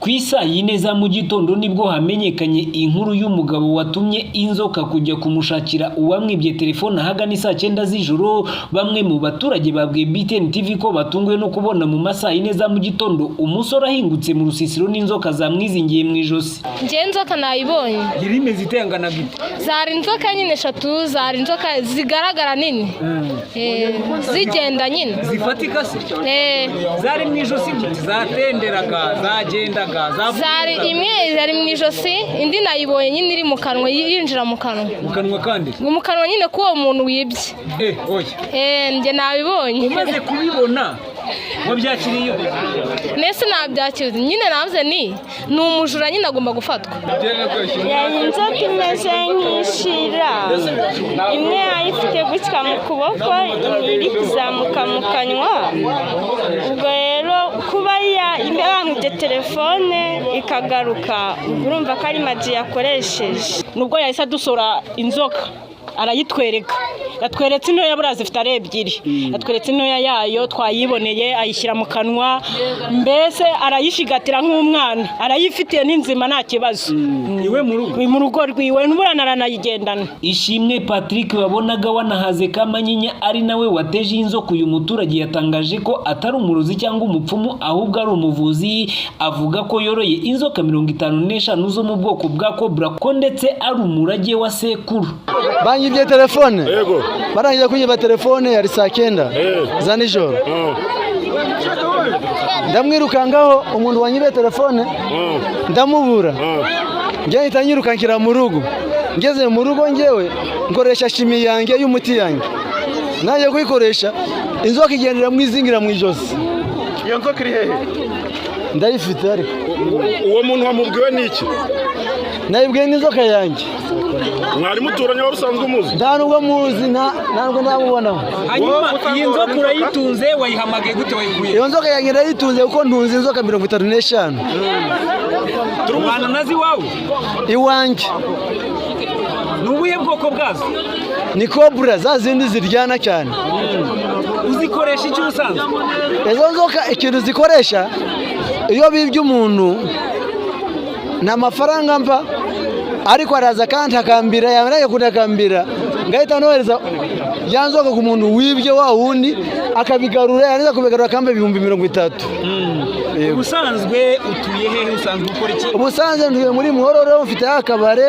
Ku isaa 4 za mu gitondo nibwo hamenyekanye inkuru y'umugabo watumye inzoka kujya kumushakira uwamwibye telefone ahagana isaa 9 z'ijoro. Bamwe mu baturage babwiye BTN TV ko batunguwe no kubona mu masaa 4 za mu gitondo umusore ahingutse mu rusisiro n'inzoka zamwizingiye mu ijosi. Njye inzoka nayibonye. Yari imeze itengana gute? Zari inzoka nyine eshatu, zari inzoka zigaragara nini, zigenda nyine. Zifatika se? Eh. Zari mu ijosi gute? Zatenderaga, zagendaga? Zari imwe yari mu ijosi, indi nayibonye nyine iri mu kanwa, yinjira mu kanwa. Mu kanwa kandi? Mu kanwa nyine k'uwo muntu wibye. Eh, oya. Eh, njye nabibonye. Umaze kubibona wabyakiriye? Nese nabyakiriye nyine, navuze ni umujura nyine, agomba gufatwa. Yari inzoka imeze nk'ishira, imwe yayifite gutya mu kuboko, iri kuzamuka mu kanwa. Ubwo rero kuba bamwibye telefone ikagaruka, ubwo urumva ko ari magie yakoresheje. Nubwo yahise adusura inzoka arayitwereka, yatweretse intoya, buriya zifite ari ebyiri, yatweretse intoya yayo twayiboneye, ayishyira mu kanwa, mbese arayishigatira nk'umwana, arayifitiye n'inzima, nta kibazo. Iwe mu rugo? Mu rugo rwiwe, n'uburana aranayigendana. Ishimwe Patrick wabonaga wanahaze Kamanyinya, ari nawe wateje inzoka uyu muturage, yatangaje ko atari umurozi cyangwa umupfumu, ahubwo ari umuvuzi. Avuga ko yoroye inzoka 55 zo mu bwoko bwa cobra, ko ndetse ari umurage wa sekuru. Banyibye telefone, barangije kunyiba telefone yari saa 9 za nijoro. Ndamwirukangaho umuntu wanyibye telefone, ndamubura, njye mpita nyirukankira mu rugo. Ngeze mu rugo, ngewe nkoresha chimie yanjye y'umuti yanjye, nanjye kuyikoresha, inzoka igendera mwizingira mu ijosi. Iyo nzoka iri hehe? Ndayifite ariko. Uwo muntu wamubwiwe n'iki? Nayibwiye n'inzoka yanjye. Mwari muturanye? Wari usanzwe umuzi? Nta nubwo muzi, ntabwo ndamubonamo. Hanyuma iyi nzoka urayitunze? Wayihamagaye gute? Wayiguye? Iyo nzoka yanjye ndayitunze kuko ntunze inzoka 55. Ubana nazo iwawe? Iwanjye. Ni ubuhe bwoko bwazo? Ni cobra, za zindi ziryana cyane. Uzikoresha icyo ubusanzwe? Izo nzoka ikintu zikoresha, iyo bibye umuntu nta mafaranga mpa, ariko araza kandi akambira, yamara kuntakambira ngahita nohereza ya nzoka ku muntu wibye wa wundi, akabigarura, yarangiza kubigarura akampa 30,000. Yego. Ubusanzwe utuye hehe? Usanzwe ukora iki? Ubusanzwe ntuye muri Muhororo, mfite akabare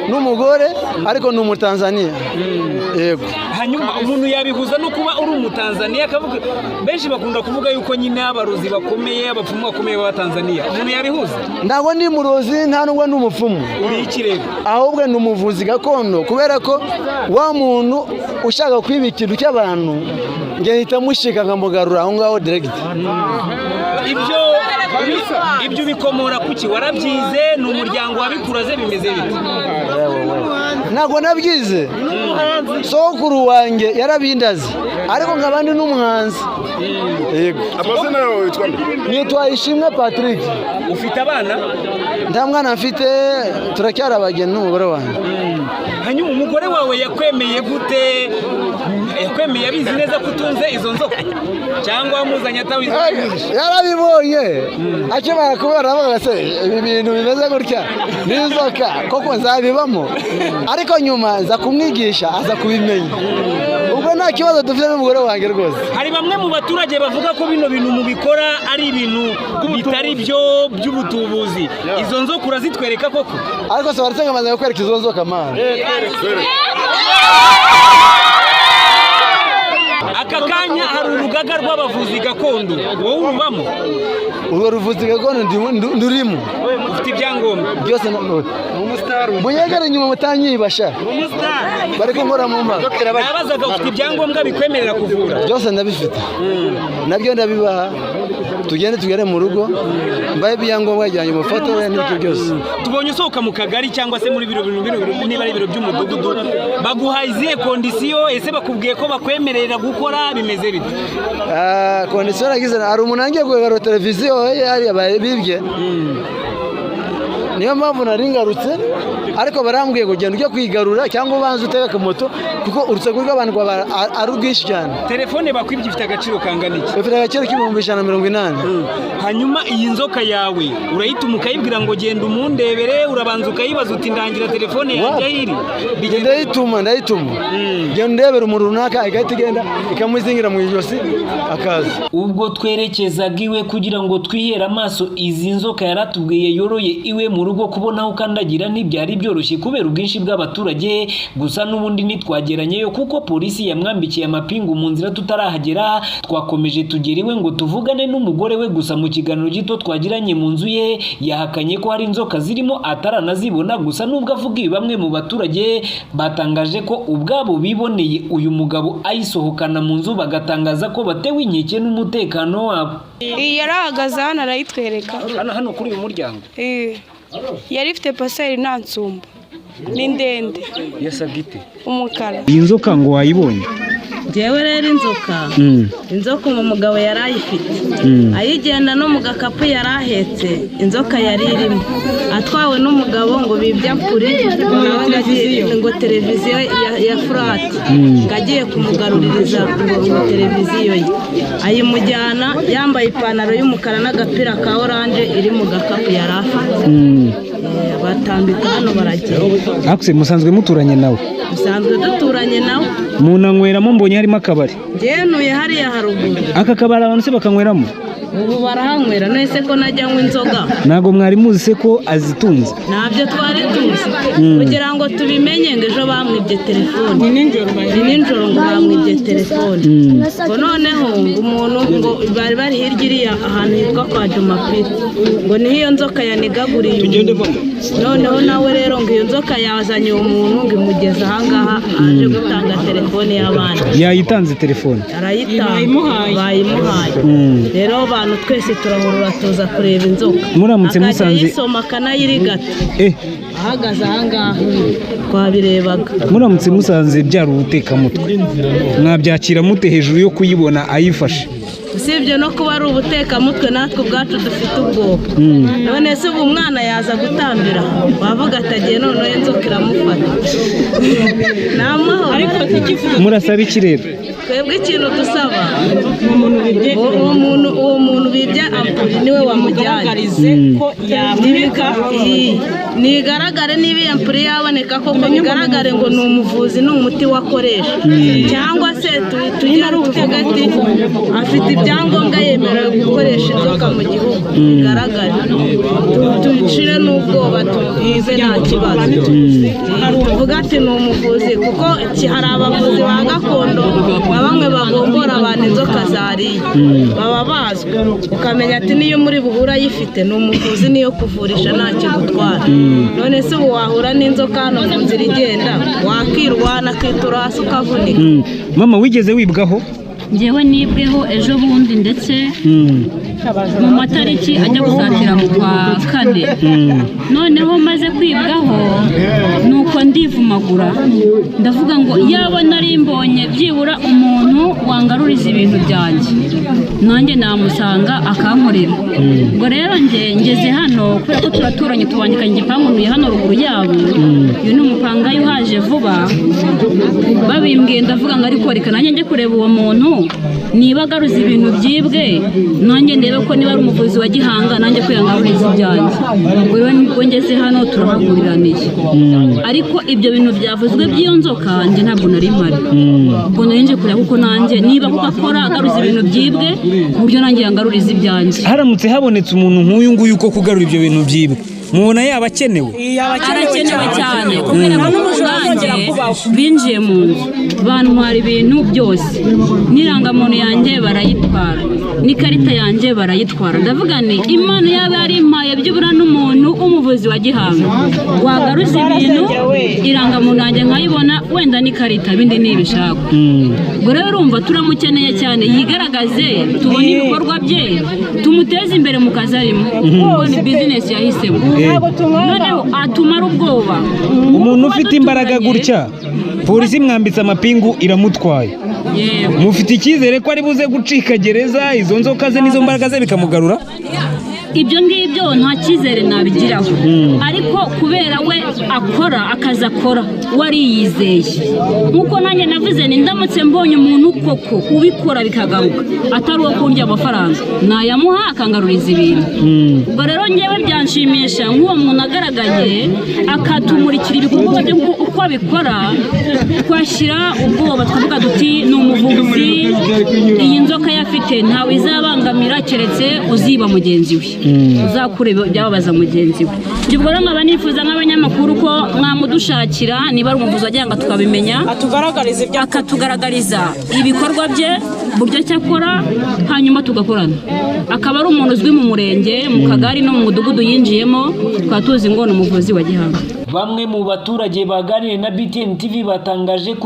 n'umugore, ariko ni Umutanzaniya, yego. Hanyuma umuntu yabihuza no kuba uri Umutanzaniya, akavuga, benshi bakunda kuvuga yuko nyine abarozi bakomeye, abapfumu bakomeye b'Abatanzaniya, umuntu yabihuza? Ntabwo ndi murozi, nta nubwo ndi umupfumu. Uri iki rero? Ahubwo ni umuvuzi gakondo, kubera ko wa muntu ushaka kwiba ikintu cy'abantu, njye mpita mushika nkamugarura aho ngaho direct. Ibyo ubikomora kuki? Warabyize? Ni umuryango wabikuraze? Bimeze bite? Ntabwo nabyize, sokuru wanjye yarabindaze, ariko nkaba ndi n'umuhanzi, yego. Amazina yawe witwa nde? Nitwa Ishimwe Patrick. Ufite abana? Nta mwana mfite, turacyari abageni n'umugore wanjye. Hanyuma umugore wawe yakwemeye gute? Yakwemeye abizi neza ko utunze izo nzoka, cyangwa wamuzanye atabizi? Yarabibonye, akimara kubona aravuga: "Se ibi bintu bimeze gutya n'inzoka koko nzabibamo?" Ariko nyuma nza kumwigisha, aza kubimenya. Ubwo nta kibazo dufite n'umugore wanjye rwose. Hari bamwe mu baturage bavuga ko bino bintu mubikora ari ibintu bitari byo by'ubutubuzi. Izo nzoka urazitwereka koko? Ariko se baretse nkamaze kukwereka izo nzoka, man? Aka kanya hari urugaga rw'abavuzi gakondo, wowe urubamo? Urwo ruvuzi gakondo ndurimo. Ufite ibyangombwa? Byose. Munyegere inyuma mutanyibasha, bari kunkora mu mbaga. Nabazaga, ufite ibyangombwa bikwemerera kuvura? Byose ndabifite, nabyo ndabibaha. Tugende tugere mu rugo mbahe ibyangombwa byanjye, umufotore n'ibyo byose. Tubonye usohoka mu kagari cyangwa se muri biro, niba ari ibiro by'umudugudu, baguha izihe condition? Ese bakubwiye ko bakwemerera gukora? Bimeze bite? Ah, condition nagize, hari umuntu angiye kugarura televiziyo ye hariya bibye. Niyo mpamvu nari ngarutse, ariko barambwiye ngo genda ujye kuyigarura cyangwa ubanze utege akamoto, kuko urusaku rw'abantu rwaba ari rwinshi cyane. Telefone bakwibye ifite agaciro kangana iki? Ifite agaciro k'180,000. Hanyuma iyi nzoka yawe urayituma ukayibwira ngo genda umundebere, urabanza ukayibaza uti ndangira telefone yanjye aho iri? Ndayituma, ndayituma, genda ndebera umuntu runaka, igahita igenda ikamuzingira mu ijosi akaza. Ubwo twerekezaga iwe kugira ngo twihere amaso izi nzoka yaratubwiye yoroye iwe mu rugo, kubona aho ukandagira ntibyari byoroshye kubera ubwinshi bw'abaturage. Gusa n'ubundi ntitwageranyeyo kuko polisi yamwambikiye amapingu mu nzira tutarahagera. Twakomeje tugera iwe ngo tuvugane n'umugore we, gusa mu kiganiro gito twagiranye mu nzu ye yahakanye ko hari inzoka zirimo ataranazibona. Gusa nubwo avuga ibi, bamwe mu baturage batangaje ko ubwabo biboneye uyu mugabo ayisohokana mu nzu, bagatangaza ko batewe inkeke n'umutekano wabo. Iyi yarahagaze hano arayitwereka. Hano kuri uyu muryango? Eh, yari ifite paseri nta nsumba, ni ndende. Yasaga ite? Umukara. Iyi nzoka ngo wayibonye? Njyewe rero inzoka umu mugabo yari ayifite, ayigenda no mu gakapu yari ahetse, inzoka yari irimo, atwawe n'umugabo ngo bibye ampuri nawe ngo ngo televiziyo ya furati, ngo agiye kumugaruririza ngo televiziyo ye, ayimujyana yambaye ipantaro y'umukara n'agapira ka oranje, iri mu gakapu yari afite. Batambika hano baragenda. Akuse musanzwe muturanye nawe? Dusanzwe duturanye nawe. Munanyweramo, mbonye harimo akabari. Njyewe ntuye hariya haruguru. Aka kabari abantu se bakanyweramo? Ubu barahanywera, none se ko najya nywa inzoga. Ntabwo mwari muzi se ko azitunze? Ntabyo twari tuzi, kugira ngo tubimenye ngo ejo bamwibye telefone, ni nijoro ngo bamwibye telefone, ngo noneho ngo umuntu ngo bari bari hirya iriya ahantu hitwa kwa Jumapili, ngo niho iyo nzoka yanigaguriye umuntu. Noneho nawe rero ngo iyo nzoka yazanye uwo muntu ngo imugeze ahangaha aje gutanga telefone y'abandi. Yayitanze telefone? Arayitanga, bayimuhaye. Rero abantu twese turahurura tuza kureba inzoka. Muramutse akajya musanze- ayisoma akanayirigata ahagaze ahangaha twabirebaga. Muramutse musanze byari ubutekamutwe mwabyakira mute hejuru yo kuyibona ayifashe? Usibye no kuba ari ubutekamutwe, natwe ubwacu dufite ubwoba. None se ubu umwana yaza gutambira, wavuga ati agiye, noneho inzoka iramufata, ni amahoro? Murasaba iki rero? Twebwe ikintu dusaba, uwo muntu bibye ampuri niwe wamujyanye, nigaragare niba iyo ampuri yaboneka koko, bigaragare ngo ni umuvuzi, ni umuti wakoresha, cyangwa se tujye tuvuga ati afite ibyangombwa yemerewe gukoresha inzoka mu gihugu, bigaragare, tucire n'ubwoba tuze nta kibazo, tuvuga ati ni umuvuzi, kuko hari abavuzi ba gakondo bamwe bagombora abantu inzoka zariye, baba bazwi, ukamenya ati niyo muri buhura ayifite ni umuvuzi, niyo kuvurisha nta kigutwara. None se ubu wahura n'inzoka hano mu nzira igenda, wakirwana akitura hasi ukavunika. Mama, wigeze wibwaho? Njyewe nibweho ejo bundi, ndetse mu matariki ajya gusatira mu kwa kane. Noneho maze kwibwaho nuko ndivumagura, ndavuga ngo yaba nari mbonye byibura umuntu wangaruriza ibintu byanjye, nanjye namusanga akankorera. Ubwo rero njye ngeze hano kubera ko turaturanye, tubangikanye igipangu, ntuye hano ruguru yabo. Uyu ni umupangayi uhaje vuba. Babimbwiye ndavuga ngo ariko reka nanjye njye kureba uwo muntu niba agaruza ibintu byibwe, nanjye ndebe ko niba ari umuvuzi wa gihanga nanjye ko yangaruriza ibyanjye. Ubwo rero nibwo ngeze hano turahaguriraniye, ariko ibyo bintu byavuzwe by'iyo nzoka njye ntabwo nari mpari. Ubwo nari nje kureba kuko nanjye niba kuko akora agaruza ibintu byibwe ku buryo nanjye yangaruriza ibyanjye. Haramutse habonetse umuntu nk'uyu nguyu uko kugarura ibyo bintu byibwe, mubona yaba akenewe? Arakenewe cyane, kubera ko ubwanjye binjiye mu nzu bantwara ibintu byose, n'irangamuntu yanjye barayitwara, n'ikarita yanjye barayitwara. Ndavuga nti Imana yaba yarimpaye byibura n'umuntu w'umuvuzi wa gihanga wagaruza ibintu, irangamuntu yanjye nkayibona, wenda n'ikarita, ibindi ntibishakwa. Ubwo rero urumva turamukeneye cyane, yigaragaze tubone ibikorwa bye, tumuteze imbere mu kazi arimo, kuko ni bizinesi yahisemo. Noneho atumara ubwoba. Umuntu ufite imbaraga gutya, polisi imwambitse amapingu iramutwaye, mufite icyizere ko ari buze gucika gereza, izo nzoka ze n'izo mbaraga ze bikamugarura? Ibyo ngibyo nta cyizere nabigiraho, ariko kubera we akora akazi akora, we ariyizeye. Nk'uko nanjye navuze, ni ndamutse mbonye umuntu koko ubikora bikagaruka atari uwo kundya amafaranga, nayamuha akangaruriza ibintu. Ubwo rero ngewe byanshimisha nk'uwo muntu agaragaye akatumurikira ibikorwa bye uko abikora, twashyira ubwoba tukavuga duti ni umuvuzi, iyi nzoka ye afite ntawe izabangamira keretse uziba mugenzi we, uzakure byababaza mugenzi we. Njye ubwo rero nkaba nifuza nk'abanyamakuru ko mwamudushakira, niba ari umuvuzi wagira ngo tukabimenya, atugaragariza ibyo akatugaragariza ibikorwa bye, buryo ki akora, hanyuma tugakorana, akaba ari umuntu uzwi mu murenge, mu kagari no mu mudugudu yinjiyemo, tukaba tuzi ngo ni umuvuzi wa gihanga. Bamwe mu baturage baganiriye na BTN TV batangaje ko